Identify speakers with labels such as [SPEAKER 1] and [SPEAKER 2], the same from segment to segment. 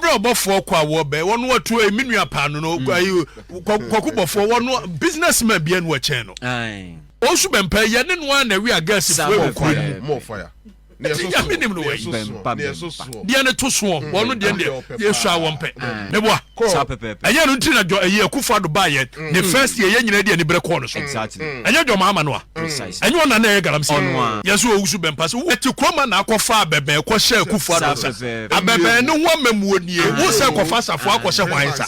[SPEAKER 1] Gabriel bɔfoɔ kɔ a wɔbɛ wɔn wɔto emi nua paano no ayi kɔkɔ bɔfoɔ wɔn businessman bia no wɔkyɛn no. Owusu Bɛmpa yɛ ne noa na ɛwi a girls foɔ wɔ kuro mu. Nti Nyame nim no wɔ yi. Deɛ ne to soɔ wɔn no deɛ deɛ yɛsua wɔn pɛ. Meboa. Ɛnyɛ no nti na jɔ ɛyi Akufo Addo baa yɛ ne first year yɛn nyinaa di ani berɛ kɔɔ no so. Ɛnyɛ John Mahama no a. Ɛnyɛ ɔna na ɛyɛ galamsey. Yɛ so Owusu Bɛmpa sɛ wo te kurom a na akɔfa abɛbɛn kɔ hyɛ Akufo Addo nsa. Abɛbɛn no ho amamuo nie. Wo sɛ kɔfa safoa akɔhyɛ hwan nsa.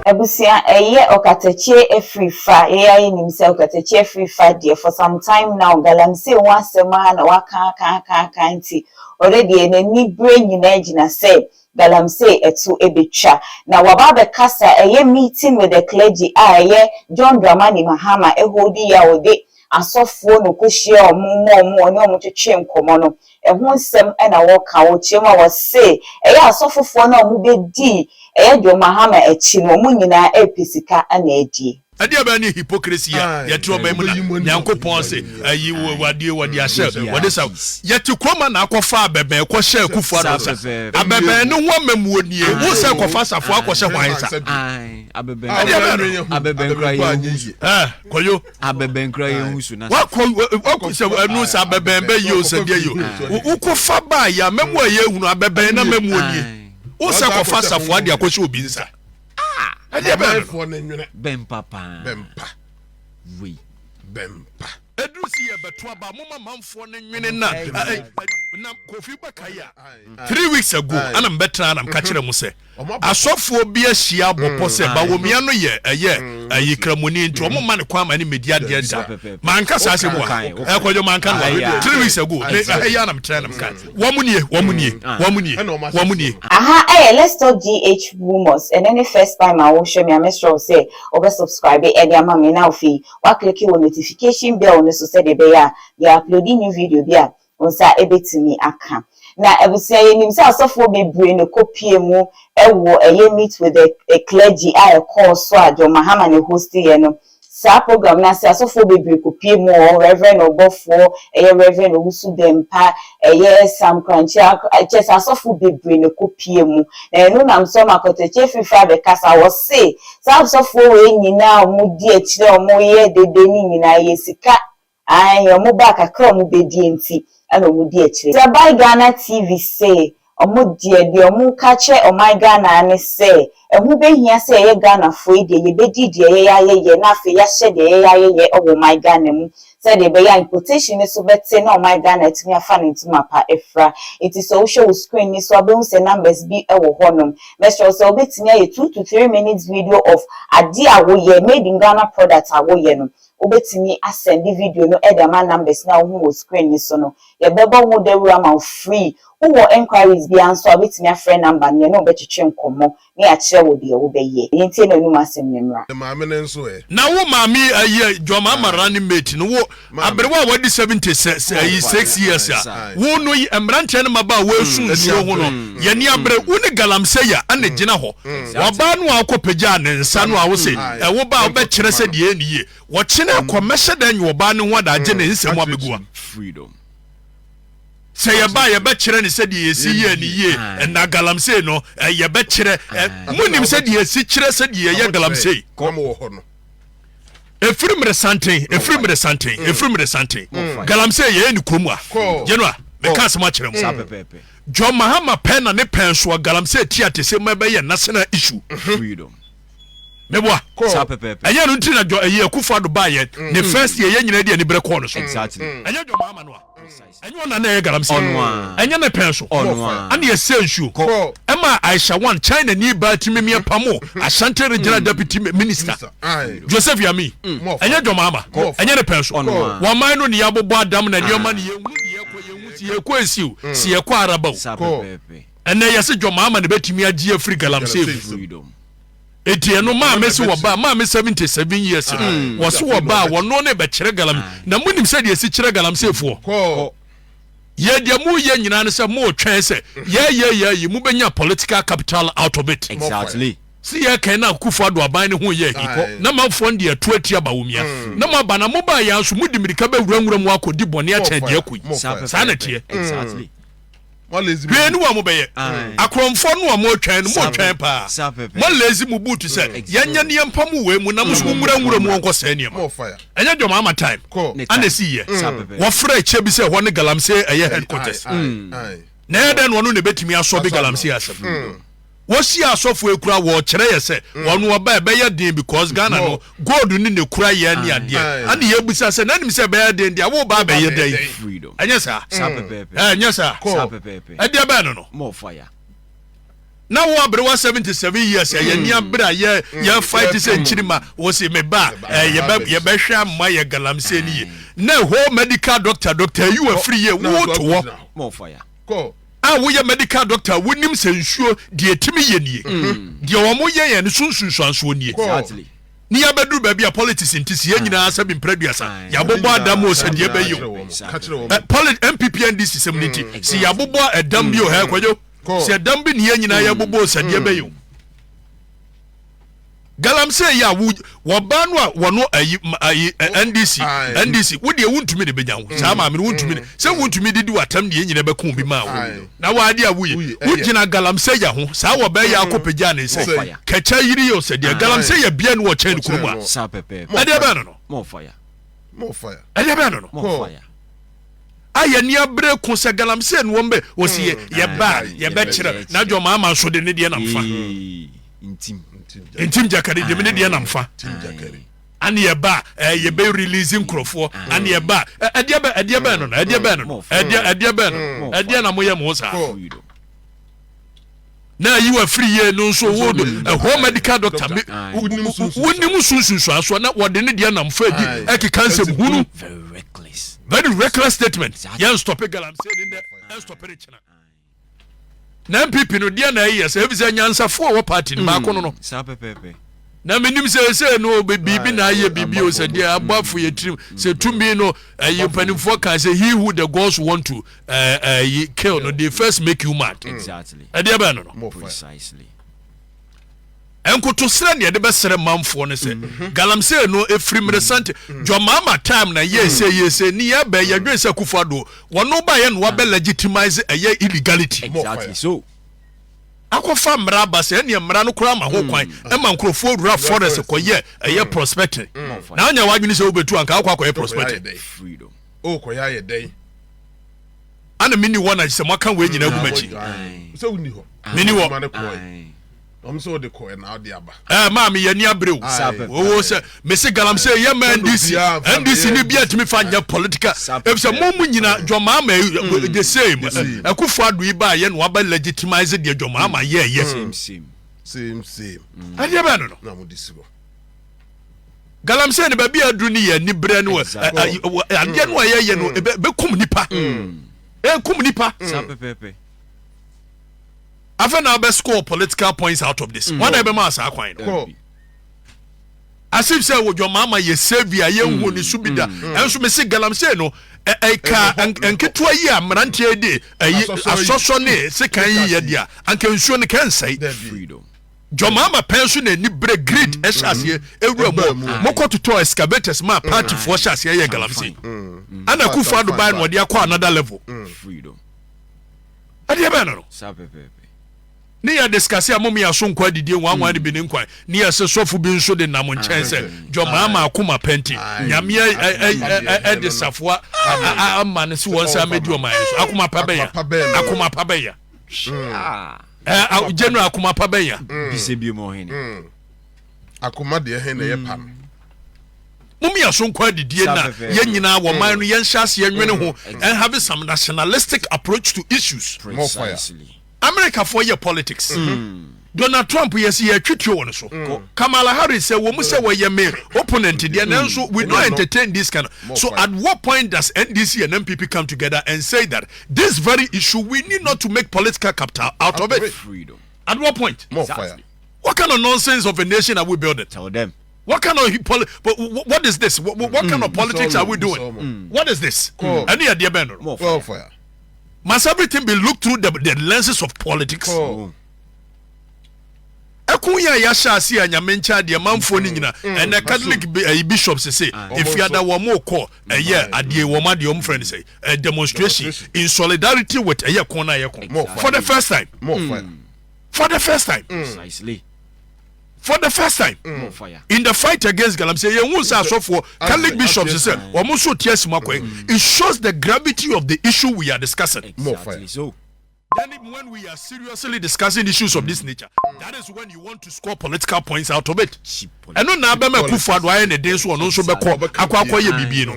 [SPEAKER 2] Abusua ɛyɛ ɔkatakyie afiri fa yɛn ara yɛnim sɛ ɔkatakyie afiri fa deɛ for some time now galamsey ho asɛm ara na waka aka aka aka nti ɔno deɛ n'ani berɛ nyinaa gyina sɛ galamsey ɛto ɛbɛtwa na waba abɛkasa ɛyɛ meeting with the clergy a ɛyɛ John Dramani Mahama ɛholdi yɛ a ɔde asɔfoɔ na ɔkɔhyia wɔn ma wɔn ɔne wɔn twetwe nkɔmmɔ no ɛho nsɛm na wɔka. Wɔkyerɛ mu a wɔse ɛyɛ asɔfofoɔ no a wɔbɛdii ɛyɛ John Mahama akyi no wɔn nyinaa ɛrepɛ sika na adie.
[SPEAKER 1] Ɛdeɛ bɛn ne hypocrisy a yɛte ɔman mu na Nyankopɔn se ayi wadeɛ wɔde ahyɛ wɔde sa yɛte kurom a na akɔfa abɛbɛn kɔ hyɛ Akufo Addo nsa abɛbɛn no ho amamuo nie wo sɛ kɔfa safoa akɔhyɛ hwan nsa ɛdeɛ bɛn no ɛɛ kɔyo
[SPEAKER 3] Abɛbɛn kura yɛn hu so na.
[SPEAKER 1] Wakɔ wakɔ sɛ ɛnu sɛ abɛbɛn bɛ yi o sɛ deɛ yi o wokɔ fa baa yi a mɛmu a yɛ ehunu abɛbɛn na mɛmu onie o sɛ kɔ fa safoa de akɔhyɛ obi nsa ɛdeɛ bɛn
[SPEAKER 3] no. Bɛmpa paa.
[SPEAKER 4] Bɛmpa.
[SPEAKER 3] Wei.
[SPEAKER 4] Bɛmpa.
[SPEAKER 1] Eduru si yɛ bɛto aba mo ma manfoɔ ne nwene na na Kofi bɛka yi a 3 weeks ago ana mbɛtena ana mka kyerɛ mo sɛ asɔfoɔ bi ahyia abɔ pɔ sɛ Bawumia no yɛ ɛyɛ ɛyi kramoni nti ɔmo ma ne kwan ma ne medi adeɛ da. Manka saa asɛm wa ɛkɔdwo manka no wa 3 weeks ago me ɛyɛ anam tena nam ka wɔn mu nie, wɔn mu nie, wɔn mu nie, wɔn mu nie.
[SPEAKER 2] Aha ɛyɛ Let's Talk GH Rumors, ɛnɛ ne first time a wohwɛ me a, mɛsrɛ wo sɛ wobɛ subscribe ɛde ama me na afei woaclick wɔ notification bell no so sɛdeɛ ɛbɛyɛ a yɛ upload new video bi a wo nsa ɛbɛtumi aka. Na abusua, yɛnim sɛ asɔfoɔ bebree na ɛkɔpie mu ɛwɔ ɛyɛ meet with the clergy a ɛkɔɔ so a John Mahama ne host yɛ no. Saa program no ase, asɔfoɔ bebree kɔpie mu wɔ Reverend Ɔbɔfoɔ, ɛyɛ Reverend Owusu Bɛmpa, ɛyɛ Sam Krankye, kyɛ sɛ asɔfoɔ bebree na ɛkɔpie mu. Na ɛno nam so ama Kɔtɔkye Fifa abɛkasa. Wɔse saa asɔfoɔ wei nyinaa a wɔdi akyire a wɔyɛ dede ne nyinaa yɛ sika ae, wɔn ba kakra a wɔn bɛdie nti ɛna wɔn di akyire. Sabai Ghana TV se ɔmo deɛ ɔmo ka kyerɛ ɔman Ghana ne sɛ ɛho bɛhia sɛ yɛyɛ Ghanafoɔ yi deɛ yɛbɛdi deɛ yɛyɛ ayɛyɛ na afei yɛahyɛ deɛ yɛyɛ ayɛyɛ wɔ ɔman Ghana mu sɛdeɛ ɛbɛyɛ a importation no so bɛte na ɔman Ghana atumi afa ne ntoma pa afira. Nti sɛ wohwɛ wo screen ni so a, wobɛhu sɛ numbers bi wɔ hɔnom. Mɛsrɛ wo sɛ wobɛtumi ayɛ 2 to 3 minutes video of adeɛ a woyɛ, made in Ghana product a woyɛ no. Wobɛtumi asend video no de ama numbers na wohu wɔ screen ni so no. Yɛbɛbɔ ho dawuro ama wo free. Wowɔ enquiries biara nso a, wobɛtumi afrɛ number no, yɛne wo bɛtwetwe nkɔmmɔ ne yɛakyerɛ wo deɛ wobɛyɛ. Yɛntie n'anum asɛm no mmra.
[SPEAKER 4] Maame ne nso ɛ.
[SPEAKER 1] Na wo maame ayi John Mahama running mate no, wo aberewa a wadi 70 sɛ ayi 6 years a wo no yi mmeranteɛ no mmabaa a wɔasu nsuo ho no yɛni abere wo ne galamsey a ɛna gyina hɔ. Wɔbaa no a wokɔ pagyaa ne nsa no a wo se ɛwo ba a wobɛkyerɛ sɛ deɛ ɛni yie wɔkyene kɔ mɛhyɛ dɛ nyɛ ɔbaa ne ho adagye ne nsɛm abɛgu a
[SPEAKER 3] Freedom.
[SPEAKER 1] Sɛ yɛba a yɛbɛkyerɛ ne sɛdeɛ yɛsi yɛ ne yie. Ɛna galamsey no yɛbɛkyerɛ monim sɛdeɛ yɛsi kyerɛ sɛdeɛ yɛyɛ galamsey.
[SPEAKER 4] Kɔm wɔ hɔ no.
[SPEAKER 1] Ɛfiri mmerɛ santen, ɛfiri mmerɛ santen, ɛfiri mmerɛ santen, galamsey yɛyɛ ne kurom a yɛno a meka asɛm akyerɛ
[SPEAKER 3] Saa
[SPEAKER 1] mo.
[SPEAKER 3] Pɛpɛɛpɛ.
[SPEAKER 1] John Mahama pɛ na ne pɛn so a galamsey ti ate sɛ ma ɛbɛyɛ national issue.
[SPEAKER 3] Freedom.
[SPEAKER 1] Meboa.
[SPEAKER 3] Saa pɛpɛɛpɛ.
[SPEAKER 1] Ɛnyɛ no nti na jɔ ɛyi Akufo Addo baayɛ ne first year yɛn nyinaa di ani berɛ kɔɔ no so. Ɛnyɛ John Mahama no a ɛnyɛ ɔna na ɛyɛ galamsey?
[SPEAKER 3] Ɔno a.
[SPEAKER 1] Ɛnyɛ ne pɛn so
[SPEAKER 3] Ɔno a.
[SPEAKER 1] ɛna yɛsɛ nsuo
[SPEAKER 4] Kɔ.
[SPEAKER 1] Ɛma Aisha One China ni baa tumi miɛ pamo Ashanti Regional deputy minister
[SPEAKER 4] Aye.
[SPEAKER 1] Joseph Yami. Ɛnyɛ John Mahama, ɛnyɛ ne pɛn so?
[SPEAKER 3] Ɔno a.
[SPEAKER 1] Wɔman no ne yɛabobɔ adam na nneɛma ne yɛhunu deɛ yɛkɔ yɛhu si yɛkɔ esiw si yɛkɔ araba o.
[SPEAKER 3] Saa
[SPEAKER 4] Kɔ.
[SPEAKER 3] pɛpɛɛpɛ.
[SPEAKER 1] Ɛnɛ yɛsɛ John Mahama ne bɛtumi agye afiri galamsey mu.
[SPEAKER 3] Freedom.
[SPEAKER 1] Eti ɛno maame se wɔ ba maame 77 years no wɔso wɔ ba a wɔno ne bɛkyerɛ galam na monim sɛ deɛ esi kyerɛ galamseyfoɔ.
[SPEAKER 4] Kɔ.
[SPEAKER 1] Yɛ deɛ moyɛ nyinaa no sɛ motwɛn sɛ yɛyɛyɛ yi mobɛnya political capital out of it. Si yɛ kɛn na Akufo Addo aban ne ho yɛ ahi na manfoɔ no deɛ ɛto ati aba wɔ mia na mo aba na mobaa yɛn nso modi mirika bɛwura nwura mu akɔdi bɔne akyɛn deɛ ɛkɔ yi.
[SPEAKER 3] Saa
[SPEAKER 1] saa na
[SPEAKER 3] pɛpɛɛpɛ.
[SPEAKER 1] teɛ. Hwee ne wɔn bɛyɛ. Akorɔmfoɔ no a motwɛn no, motwɛn paa. Moalazy mo boot sɛ yɛnyɛ ne yɛmpa mo wei mu na mo nso monwura nwura mu nkɔ sɛe nneɛma. Ɛnyɛ John Mahama time ana ɛsi yɛ. Wɔfrɛ kyɛ bi sɛ ɛhɔ ne galamsey ɛyɛ headquarters. Na ɛyɛ dɛn na ɔno na ɛbɛtumi asɔ bi galamsey asɛm. Wɔsi asɔfo ekura wɔkyerɛ yɛ sɛ wɔn ɔba ɛbɛyɛ den because Ghana no gold ne na ekura yɛn ne adeɛ ɛna yɛbusa sɛ n'anim sɛ ɛbɛyɛ den deɛ wo ba abɛyɛ dɛn ɛnyɛ saa ɛnyɛ saa ɛdeɛ bɛn no no na wo aberewa 77 years ɛyɛ ni abere a yɛ yɛ fight sɛ nkyiri ma wɔ se me ba yɛbɛ yɛbɛhwɛ ama yɛ galamsey ni yie na whole medical doctor doctor yi wɔ afiri yie wo to hɔ a woyɛ medical doctor a wonim sɛ nsuo deɛ ɛtumi yɛ nie mm. deɛ wɔn yɛ yɛn no so nsunsuansoɔ nie ne yɛabɛduru baabi a politics nti sɛ yɛn nyinaa sɛ bi mprɛduasa yɛabobɔ adam o sɛ deɛ bɛyɛ o npp ndc sɛm no nti mm. sɛ yɛabobɔ ɛdam bi o hɛ kwadwo sɛ ɛdam bi ne yɛn nyinaa yɛbobɔ o sɛ deɛ bɛyɛ o Galamsey yi a wo wɔbaa no a wɔno ayi ayi NDC NDC wo deɛ wontumi de bɛnya wo saa maame no wontumi de sɛ wontumi didi w'atam deɛ nyina bɛko bi maa wo na w'ade a woyɛ wogyina galamsey yɛ ho saa wɔbɛyɛ yɛ akɔ pagya ne nsɛ kɛkyɛ yiri yɛ ɔsɛ deɛ galamsey yɛ bia no wɔkyɛn no kurom a ɛdeɛ bɛn no no ɛdeɛ bɛn no no a yɛn ani abere ko sɛ galamsey no wɔn bɛ wɔsi yɛ mm. yɛba a yɛbɛkyerɛ na adwa ɔmaa ama nso de ne deɛ nam fa ntim ntim jakari de ne deɛ nam fa ani yɛba a yɛbɛ release nkurɔfoɔ ani yɛba a ɛdeɛ bɛ ɛdeɛ bɛn no no ɛdeɛ bɛn no no ɛdeɛ ɛdeɛ bɛn no ɛdeɛ na mo yɛ mo saa na ayi wa firi yie no nso wo do ɛhɔ medical doctor mi wonim sunsunsuansoɔ na wɔde ne deɛ nam fa di ɛkeka nsɛm hunu very reckless statement yɛn stop galamsey ne nɛ yɛn stop ne kyena na npp no deɛ na ɛyɛ sɛ ebi sɛ nyansafoɔ a wɔ party no baako no no na menim sɛ ɛsɛ no biribi na ayɛ biribi o sɛ deɛ abɔ afo yɛ tirim sɛ tumi no ɛyɛ mpanimfoɔ kan sɛ he who the gods want to kill no they first make you mad
[SPEAKER 3] exactly
[SPEAKER 1] ɛdeɛ bɛn no no
[SPEAKER 3] precisely
[SPEAKER 1] nkotosrɛ ne yɛde bɛsrɛ manfoɔ no sɛ mhm. galamsey no ɛfiri mmerɛ mm. sante mm. dwamaama time na yɛ sɛ yɛ sɛ ne yɛbɛ mm. yɛdwen sɛ akufo ado wɔno baeɛ no wabɛ legitimize ɛyɛ illegality
[SPEAKER 3] exactly so
[SPEAKER 1] akɔfa mmara aba sɛ ɛneɛ mmara no koraa ma ho kwan ɛma nkurɔfoɔ wura forest kɔyɛ ɛyɛ prospecting na anya w'adwene sɛ wobɛtu anka wokɔ akɔyɛ prospecting ana menni hɔ na sɛ moaka wei nyina agu m'akyi menni hɔ Eh, maame yɛ ni abere o owó sɛ mese galamsey yɛ ma ndc ndc ni bi atumi fa nyɛ political efisɛ mo mu nyina John Mahama mm. the same Akufo Addo yi ba yɛ na waba legitimize deɛ John Mahama yɛ yɛ
[SPEAKER 4] same same
[SPEAKER 1] ɛdeɛ bɛn no no galamsey no baabi a aduru no yɛ aniberɛ no adeɛ no a yɛyɛ no bɛkum nipa ɛkum nipa afei na abɛ score political points out of this wɔn na ɛbɛma saa kwan no as if sɛ wɔ maama yɛ saviour yɛn hu ne so bi da ɛnso mesi galamsey no ɛka nketewa yi a mmeranteɛ de ɛyi asɔsɔ ne sekan yi yɛ deɛ anka nsuo no kɛnsɛe John Mahama pɛn so na ani bere greed mm. ɛhyɛ aseɛ ewura mu mokɔ totɔ excavators ma mm. party foɔ hyɛ aseɛ yɛ galamsey ɛna mm. Akufo Addo ban na ɔde akɔ another level ɛdeɛ bɛn no no ne yɛ discuss a mom yɛ aso nkɔ adidie nwanwa ne bi ne nkwan ne yɛ sɛ sɔfo bi nso de nam nkyɛn sɛ John Mahama akoma pɛnti nyameɛ ɛde safoa ama ne se wɔn nsa mɛdi ɔman so akoma pa bɛya akoma pa bɛya general akoma pa bɛn ya.
[SPEAKER 3] Bisa bi mu ɔhene.
[SPEAKER 4] Mm. Akoma deɛ hɛn na ɛyɛ pa no.
[SPEAKER 1] Mom yɛ so nkɔ adidie na yɛn nyinaa wɔ man no yɛn hyɛ aseɛ nwene ho and have some nationalistic approach to issues.
[SPEAKER 3] Precisely.
[SPEAKER 1] Americafoɔ yɛ politics. Mm. Donald Trump yɛ sɛ yɛtwe tuo wɔ no so. Mm. Kamala Harris sɛ wɔ mu sɛ wɔyɛ me opponent deɛ mm. nanso we don't entertain this kind of. So at what point does NDC and NPP come together and say that this very issue we need not to make political capital out of it?
[SPEAKER 3] Freedom.
[SPEAKER 1] At what point?
[SPEAKER 4] More fire.
[SPEAKER 1] What kind of nonsense of a nation are we building?
[SPEAKER 3] Tell them.
[SPEAKER 1] What kind of what is this? What, what kind of politics are we doing? What is this? Any idea, Ben?
[SPEAKER 3] More
[SPEAKER 4] fire. More fire.
[SPEAKER 1] Must everything be looked through the lenses of politics?
[SPEAKER 4] Cool.
[SPEAKER 1] Ɛko yi a yɛahyɛ ase a Nyame nkyɛ adeɛ manfoɔ no nyina ɛnɛ Catholic ɛyi bishops se efiada wɔn kɔ ɛyɛ adeɛ wɔn adeɛ wɔn frɛ no sɛ ɛ demonstration in solidarity with ɛyɛ ko na ɛyɛ ko for the first time for the first time for the first time in the fight against galamsey yɛn hu sɛ asɔfoɔ Catholic bishops sɛ wɔn nso ti asi mu akɔ yi it shows the gravity of the issue we are discussing.
[SPEAKER 3] Exactly so.
[SPEAKER 1] Then when we are seriously discussing issues of this nature, that is when you want to score political points out of it. Ɛno na abɛma Akufo Addo ayɛ ne den so ɔno nso bɛkɔ akɔ akɔyɛ biribi no.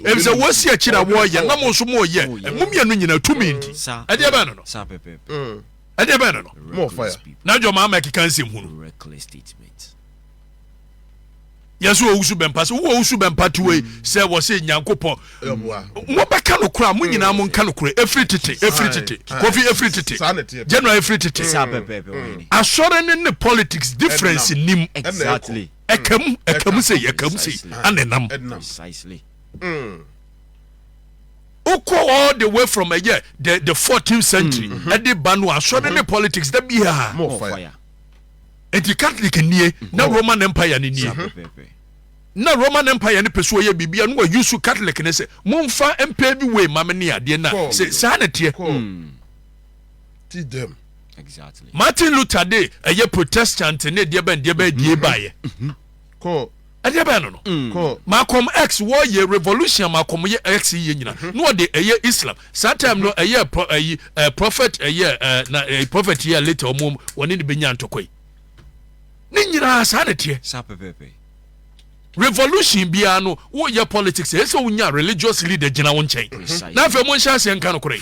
[SPEAKER 1] Efisɛ wɔsi akyiri a wɔreyɛ na mo nso mo yɛ mo mmienu nyinaa tumi nti. Ɛdeɛ bɛn no no. Ɛdeɛ bɛn no no. Na dwom ama ɛkeka nsɛm hunu. Yɛsɛ owusu bɛmpa sɛ wowɔ owusu bɛmpa to wei sɛ wɔ sɛ nyankopɔn mobɛka no kora mo nyinaa mo nka no kora ɛfiri tete ɛfiri tete kofi ɛfiri tete general ɛfiri tete asɔre ne ne politics difference nim ɛkamu ɛkamu sei ɛkamu sei ana ɛnam wokɔ all the way from ɛyɛ the 14th century ɛde ba no asɔre ne politics da biara Enti Catholic nie na Roman Empire no nie. Na Roman Empire no pɛ so ɔyɛ biribi a na wɔyi so Catholic no sɛ momfa mpɛ bi wei ma me ne adeɛ na sɛ saa na teɛ. Martin Luther de ɛyɛ Protestant ne deɛ bɛn deɛ bɛn die baeɛ. Ɛdeɛ bɛn no no. Mm. Malcolm X wɔyɛ revolution Malcolm yɛ X yɛ nyina mhm. na ɔde ɛyɛ Islam saa time no ɛyɛ pro ɛyi ɛ prophet ɛyɛ ɛ na ɛ prophet yɛ later ɔmo wɔne ne bɛnya ntɔkwa yi ne nyinaa saa na teɛ.
[SPEAKER 3] Saa pɛpɛpɛ.
[SPEAKER 1] Revolution biara no woyɛ politics ɛyɛ sɛ wonya religious leader gyina wo nkyɛn na afei mo nhyɛ aseɛ nka no korɛ.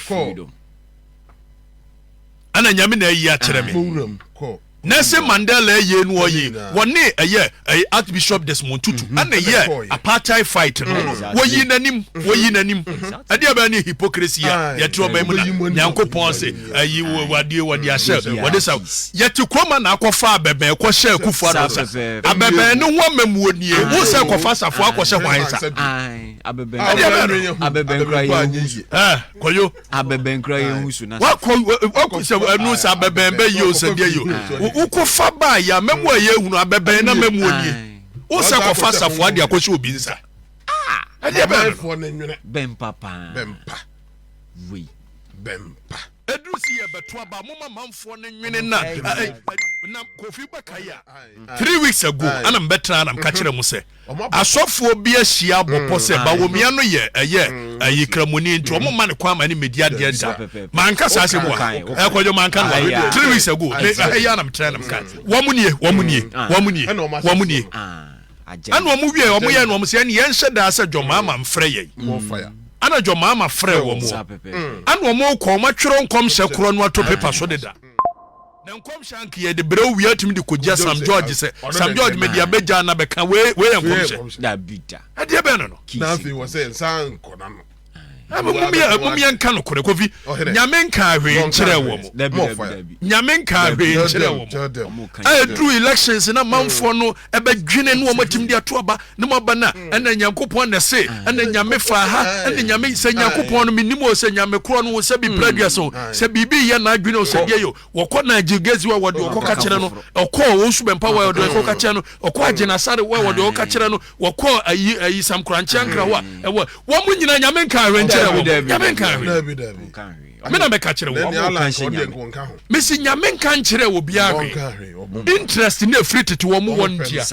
[SPEAKER 1] Ɛna nyame na ayi akyerɛ me. Nelson Mandela yie no ɔye wɔne ɛyɛ ɛyɛ Archbishop Desmond Tutu mhm. ɛna ɛyɛ apartheid fight no mm. wɔyi n'anim mhm. wɔyi n'anim mhm. ɛdeɛ bɛyɛ ne hypocrisy a yɛte ɔbɛn mu na Nyankopɔn se ɛyi wɔde wɔde ahyɛ wɔde sa yɛte kuroma na akɔfa abɛbɛn kɔhyɛ Akufo Addo nsa abɛbɛn ne ho amamuo nie wo sɛ kɔfa safo akɔhyɛ hwan nsa
[SPEAKER 3] ɛdeɛ bɛyɛ no abɛbɛn kura yɛ
[SPEAKER 1] hu kɔyo.
[SPEAKER 3] Abɛbɛn kura yɛn ho su na.
[SPEAKER 1] Wakɔ wakɔ sɛ ɛnu sɛ abɛbɛn bɛ yi o sɛ deɛ yi o wokɔ fa baa yi a mɛmu a yɛ ehunu abɛbɛn na mɛmu onie wosɛ kɔ fa safoa de akɔhyɛ obi nsa ɛdeɛ bɛn
[SPEAKER 4] no.
[SPEAKER 3] Bɛmpa paa.
[SPEAKER 4] Bɛmpa.
[SPEAKER 3] Wei.
[SPEAKER 4] Bɛmpa.
[SPEAKER 1] Ɛduru si yɛ bɛto aba moma manfoɔ no nwene na na Kofi bɛkae a 3 weeks ago ana mbɛtena na mka kyerɛ mo sɛ asɔfoɔ bi ahyia abɔ pɔ sɛ Bawumia no yɛ ɛyɛ ɛyi kramoni nti wɔn mma ne kwan ma ne mmedi adeɛ da manka saa asɛm wa ɛkɔdwo manka no wa 3 weeks ago me ɛyɛ anam tena nam ka wɔn nie wɔn nie wɔn nie wɔn nie ɛna wɔn wie wɔn yɛ na wɔn sɛ ɛne yɛn hyɛ daa sɛ John Mahama mfrɛ yɛn ɛna John Mahama frɛ wɔn ɛna wɔn kɔ wɔn atwerɛ nkɔmhyɛ korɔ no ato paper so deda. Na nkɔmhyɛ anka yɛde brɛ wo wie atumi de kɔgya Sam George sɛ Sam George mede abɛgya na bɛka wei wei yɛ nkɔmhyɛ.
[SPEAKER 3] Dabi da.
[SPEAKER 1] Ɛdeɛ bɛn no no.
[SPEAKER 4] Na afei wɔ sɛ nsa nkɔ na no.
[SPEAKER 1] Mumyɛ nka no korɛ Kofi. Nyame nka hwee nkyerɛ wɔ mo. Nyame nka hwee nkyerɛ wɔ mo. Ɛduru elections na manfoɔ no ɛbɛdwene ne wɔn atumi de ato aba ne mo aba na ɛna Nyankopɔn na ɛse ɛna Nyame fa ha ɛna Nyame sɛ Nyankopɔn no menim o sɛ Nyame korɔ no sɛ bi pra duasa o sɛ biribi yɛ n'adwene o sɛ deɛ yɛ o wɔkɔ na agye wa wɔde ɔkɔ ka kyerɛ no ɔkɔ owusu bɛmpa wa wɔde ɔkɔ ka kyerɛ no ɔkɔ agye n'asare wa wɔde ɔkɔ ka kyerɛ no wɔkɔ ayi ayi samkorankye ankra hɔ a ɛwɔ wɔn mo nyina Nyame nka ahwɛ nkyerɛ wɔn Nyame nka ahwɛ me na mɛka kyerɛ wɔn mesi Nyame nka nkyerɛ obiara hwee interest ne efiri tete wɔn wɔ ntia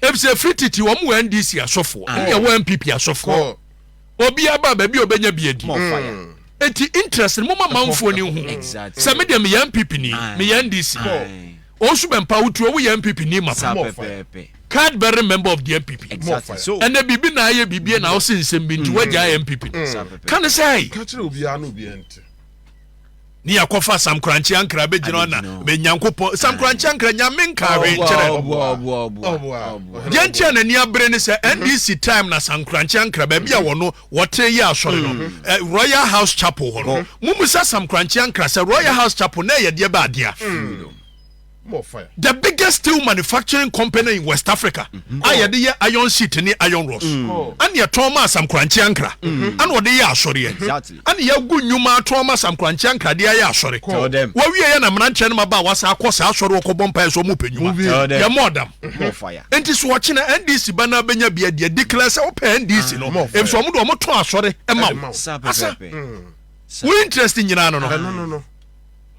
[SPEAKER 1] efisɛ efiri tete wɔn wɔ NDC asɔfoɔ ɛne ɛwɔ NPP asɔfoɔ obiara ba baabi a ɔbɛnya bi adi eti interest no mo ma manfoɔ ne hu sɛ me deɛ meyɛ NPP ni meyɛ NDC ɔnso bɛ mpa wotuo woyɛ NPP ni ma pa card bearing member of the NPP ɛnɛ biribi na ayɛ biribi na ɔsi nsɛm bi nti wagya NPP ka ne sɛ
[SPEAKER 4] ka kyerɛ obiara na obiara nte
[SPEAKER 1] ne yɛakɔfa Sam Korankye Ankra bɛgyina na bɛ Nyankopɔn Sam Korankye Ankra Nyame nka hwee nkyerɛ deɛ nti a n'ani abere ne sɛ NDC time na Sam Korankye Ankra baabi a wɔno wɔte yɛ asɔre no Royal House Chapel hɔ no mummusa Sam Korankye Ankra sɛ Royal House Chapel na ɛyɛ deɛ bɛ adea. The biggest steel manufacturing company in West Africa a yɛde yɛ iron sheet ne iron rods ɛna yɛtɔn ma Sam Korankye Ankrah ɛna ɔde yɛ asɔreɛ ɛna yɛagu nnwuma atɔn ma Sam Korankye Ankrah de ayɛ asɔre. Wɔwie yɛ na mmeranteɛ no ma ba a wɔasan akɔ saa asɔre hɔ kɔbɔ mpaeɛ sɛ wɔpɛ nnwuma. Yɛmmɔɔ dam. Enti so ɔkyena NDC ba no abɛnya bi adi a, declare sɛ wopɛ NDC no efisɛ wɔn de wɔtɔn asɔre ma wo. Asa. Wo interest nyinaa no no.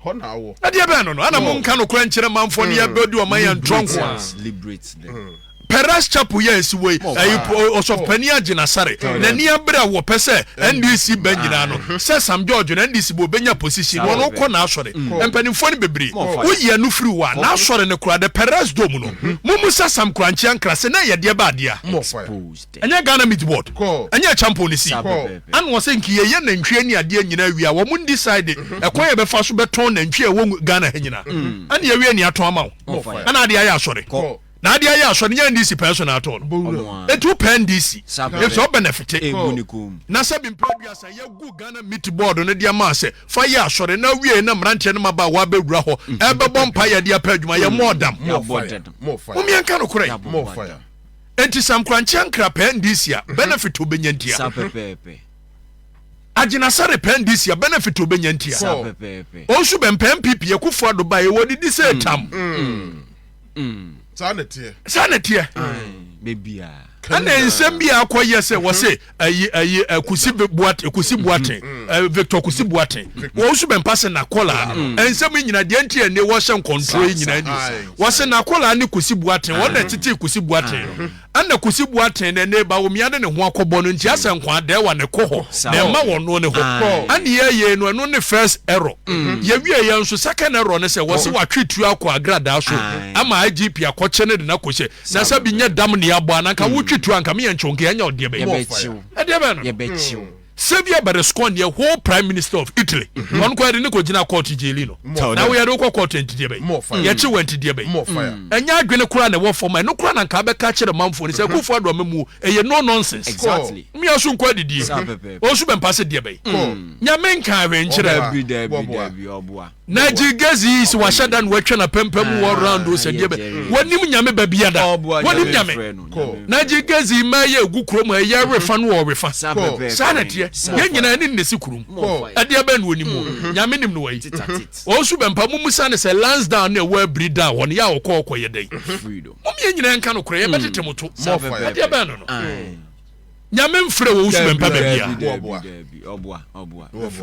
[SPEAKER 4] Hɔ na awɔ.
[SPEAKER 1] Ɛdeɛ bɛn no no? Ɛna mo nka nokorɛ nkyerɛ manfoɔ ne yɛbɛdi ɔman yɛn ntorɔ nko a. Perez Chapel yɛ esi wɔ yi, ɛyi ɔsɔfopanin Agyen Asare n'ani abere a wɔpɛ sɛ NDC ba nyinaa no sɛ Sam George no NDC ba ɔbɛnya position no ɔno kɔ n'asɔre. Mpanimfoɔ no bebree woyi ɛno firi hɔ a n'asɔre no koraa the Perez Dome no mommisa Sam Korankye Ankrah sɛ na ɛyɛ deɛ ba adeɛ a. Ɛnyɛ Ghana Meat Board, ɛnyɛ Acheampong ne sii. Ɛna ɔsɛ nka yɛyɛ nantwie ne adeɛ nyinaa wie a wɔn decide ɛkwan yɛ bɛfa so bɛtɔn nantwie a ɛwɔ Ghana ha nyinaa. Ɛna yɛwie ne atɔn ama wo. Ɛna adeɛ ayɛ asɔre. Na adeɛ ayɛ asɔre nyɛ NDC pɛn so na atɔn no. Eti wo pɛ NDC. Efisɛ ɔ benefite. Na sɛ bi mpɛ aduasa yɛgu Ghana Meat Board no de ama sɛ fa yɛ asɔre na wie na mmeranteɛ no mmabaawa abɛwura hɔ ɛbɛbɔ mpaeɛ de apɛ adwuma yɛ mmɔɔ dam. Mom yɛnka nokorɛ. Enti sɛ nkorankyɛ ankra pɛ NDC a, benefit obenya ntia.
[SPEAKER 3] Saa pɛpɛɛpɛ.
[SPEAKER 1] Agyinasare pɛ NDC a, benefit obenya ntia.
[SPEAKER 3] Saa pɛpɛɛpɛ.
[SPEAKER 1] Owusu Bɛmpɛ NPP Akufo Addo baeɛ wɔdidi sɛ tam.
[SPEAKER 4] Saa na ɛteɛ.
[SPEAKER 1] Saa na ɛteɛ.
[SPEAKER 3] Bebia.
[SPEAKER 1] Ɛna nsɛm bi a akɔyɛ sɛ wɔse ayi ayi Kusi Boateng Kusi Boateng Victor Kusi Boateng wɔn nso bɛmpa sɛ n'akɔlaa no nsɛm yi nyinaa deɛ nti ɛnne wɔhyɛ nkɔntorɔ yi nyinaa ni wɔse n'akɔlaa ne Kusi Boateng wɔn na ɛtetee Kusi Boateng no ɛna Kusi Boateng na ɛnne Bawumia de ne ho akɔbɔ no nti asɛ nkwa dɛwa ne kɔ hɔ na ɛma wɔn no ne hɔ ɛne yɛyɛ no ɛno ne first error yɛwie yɛn nso second error ne sɛ wɔse watwe tuo akɔ agradaa so ama IGP akɔkyɛ ne de n'akɔhyɛ Na sɛ bi nyɛ dam ne abɔ a, na nka wotwi tuo a, nka meyɛ nkyew, nka yɛnyɛ ɔdeɛ bɛyɛ.
[SPEAKER 3] Yɛbɛkyew.
[SPEAKER 1] Ɛdeɛ bɛn no?
[SPEAKER 3] Yɛbɛkyew.
[SPEAKER 1] Xavier Berlusconi yɛ whole prime minister of Italy. Ɔno kɔ yɛde ne kɔ gyina court jaili no. Na wo yɛde wo kɔ court nti deɛ bɛn? Yɛkye wo nti deɛ bɛn? Ɛnyɛ adwene koraa na ɛwɔ fam a, ɛno koraa na nka abɛka akyerɛ manfoɔ no sɛ Akufo Addo amamuo ɛyɛ no nonsense.
[SPEAKER 3] Exactly.
[SPEAKER 1] Mmea so nkɔ adidie.
[SPEAKER 3] Saa pɛpɛɛpɛ.
[SPEAKER 1] Ɔnso bɛmpa se deɛ bɛn? Nyame nkaa hwee nkyerɛ.
[SPEAKER 3] Dabi dabi dabi ɔboa.
[SPEAKER 1] Na Gilgazi yi sɛ wahyɛ da na watwa n'apampam wɔ round o sɛ deɛ bɛ wɔnim nyame ba bia da wɔnim nyame na Gilgazi mmaa yɛ egu kurom a ɛyɛ refa no wɔ refa saa na ɛteɛ yɛn nyinaa ne nnesi kurom ɛdeɛ bɛn na onim o nyame nim no wɔ yi wɔn nso bɛmpa mu musa ne sɛ Lansdowne ne ɛwɔ abiri down hɔ no yɛ a ɔkɔ ɔkɔ yɛ dɛn mom yɛn nyinaa nka no korɛ yɛbɛtete mo to ɛdeɛ bɛn no no Nyame mfrɛ wo wosu bɛmpa baabi a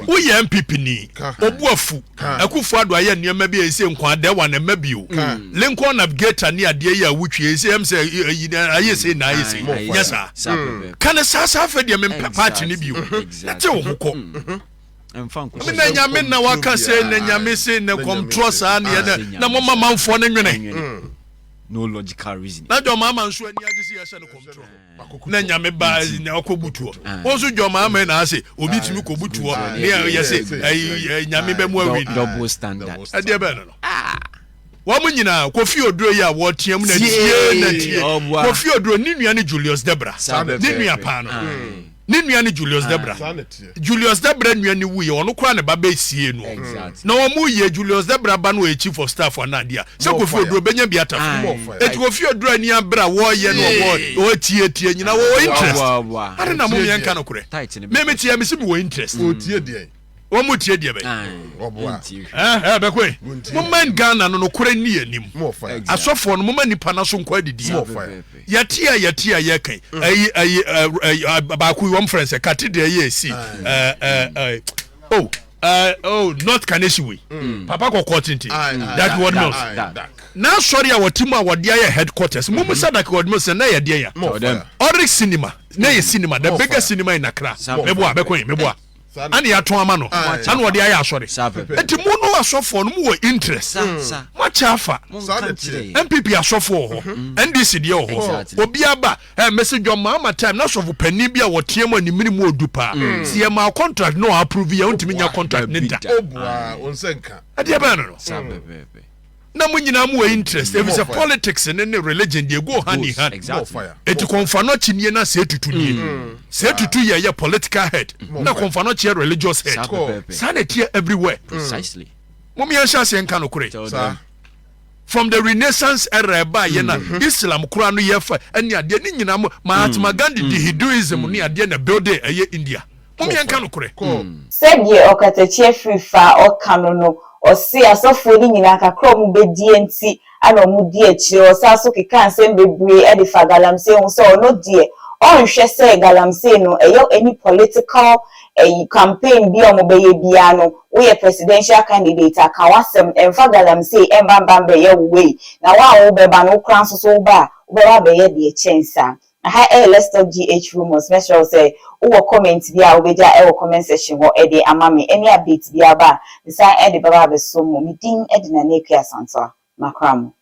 [SPEAKER 1] woyɛ NPP ni obu afu Akufo Addo ayɛ nneɛma bi a ɛsɛ nkwa adɛ wa na ɛma bio Lincoln Navigator ne adeɛ yi a wotwi ɛsɛ ɛm sɛ ayɛ sei na ayɛ sei nyɛ saa ka ne saa saa afɛ deɛ mempɛ party ne bio na te wo ho kɔ na nyame na waka sei na nyame sei na kɔmtorɔ saa neɛ na moma manfoɔ no nwene
[SPEAKER 3] no logical reason
[SPEAKER 1] na John Mahama nso ani agye sɛ yɛhyɛ no kɔmtorɔ na nyame ba na ɔkɔ butuɔ wɔn nso dwɔ maa mɛ na ase obi tumi kɔ butuɔ ne yɛ se ɛyi nyame bɛ mu awi
[SPEAKER 3] double standard
[SPEAKER 1] ɛdeɛ bɛn no no ah. wɔn nyinaa kofi oduro yi a wɔteɛ mu na tie na tie kofi oduro ne nua ne Julius Debra ne nua paa no ne nua ne Julius Debra Julius Debra nua ne wuiɛ ɔno koraa ne ba bɛ sie no na wɔn yɛ Julius Debra ba no ɔyɛ chief of staff anaa adeɛ a sɛ Kofi Oduro bɛnya bi atafo eti Kofi Oduro ani abere a wɔyɛ no ɔwɔ ɔtietie nyina wɔwɔ interest ade na mo yɛn nka no korɛ mɛmɛ tie mɛ si mi wɔ interest wɔn mo tie deɛ bɛ ɛɛ bɛkɔ yi mo mɛ Ghana no nokorɛ ni anim asɔfoɔ no mo mɛ nipa na so nkɔ adidi yɛte a yɛte a yɛka ɛyi ɛyi ɛɛ baako yi wɔn frɛ sɛ cathedral yɛ esi ɛɛ ɛɛ oh Uh, oh, North Kaneshie wei mm. papa kɔkɔɔ tenten Dag Ward Mills n'asɔre a wɔte mu a wɔde ayɛ headquarters mo mu sɛ Dag Ward Mills na yɛ deɛ ya Oryx cinema na yɛ cinema the biggest cinema in Accra meboa bɛkɔ yi meboa ana yɛatɔn ama no ana wɔde ayɛ asɔre nti mo no asɔfoɔ no mo wɔ interest mo akyɛ afa NPP asɔfoɔ wɔ hɔ NDC deɛ wɔ hɔ obiara ba Ɛ mese John Mahama time na sɔfo panin bi a wɔteɛ mu a ne mene mu ɔdu paa. Sɛ yɛmaa wo contract na ɔ approve yɛ wontumi nya contract ne da. Ɛdeɛ bɛn no no? Na mo nyinaa mo wɔ interest ɛfiri sɛ politics ne ne religion deɛ go hand in hand. Eti Kɔnfanɔkye nie na Sɛ Tutu nie. Sɛ Tutu yɛ yɛ political head na Kɔnfanɔkye yɛ religious head. Saa na ɛteɛ everywhere. Mom yɛnhyɛ aseɛ nka nokorɛ. From the Renaissance era ɛbaa yɛ na Islam koraa no yɛfa ɛne adeɛ ne nyinaa mo Mahatma Gandhi de Hinduism ne adeɛ na building ɛyɛ India. Mom yɛnka nokorɛ.
[SPEAKER 2] Sɛdeɛ ɔkatakyie afiri fa a ɔka no no, ɔse asɔfoɔ no nyinaa kakra a wɔn bɛdie nti na wɔn di akyire. Ɔsan nso kekaa nsɛm bebree de fa galamsey ho sɛ ɔno deɛ ɔnhwɛ sɛ galamsey no ɛyɛ any political ɛyi campaign bi a wɔn bɛyɛ biara no, woyɛ presidential candidate a ka w'asɛm, ɛmfa galamsey ɛmba mba mbɛyɛ wo wei, na wo a wobɛba no wo koraa nso so woba a wobɛba abɛyɛ deɛ ɛkyɛn saa. Aha ɛyɛ Let's Talk GH Rumours, mɛsrɛ wo sɛ wowɔ comment bi a wobɛgya ɛwɔ comment section hɔ ɛde ama me, ɛne update biara ba a mesan ɛde bɛba abɛsom mo. Me din ɛde Nana Akua Asantewaa, makra mo.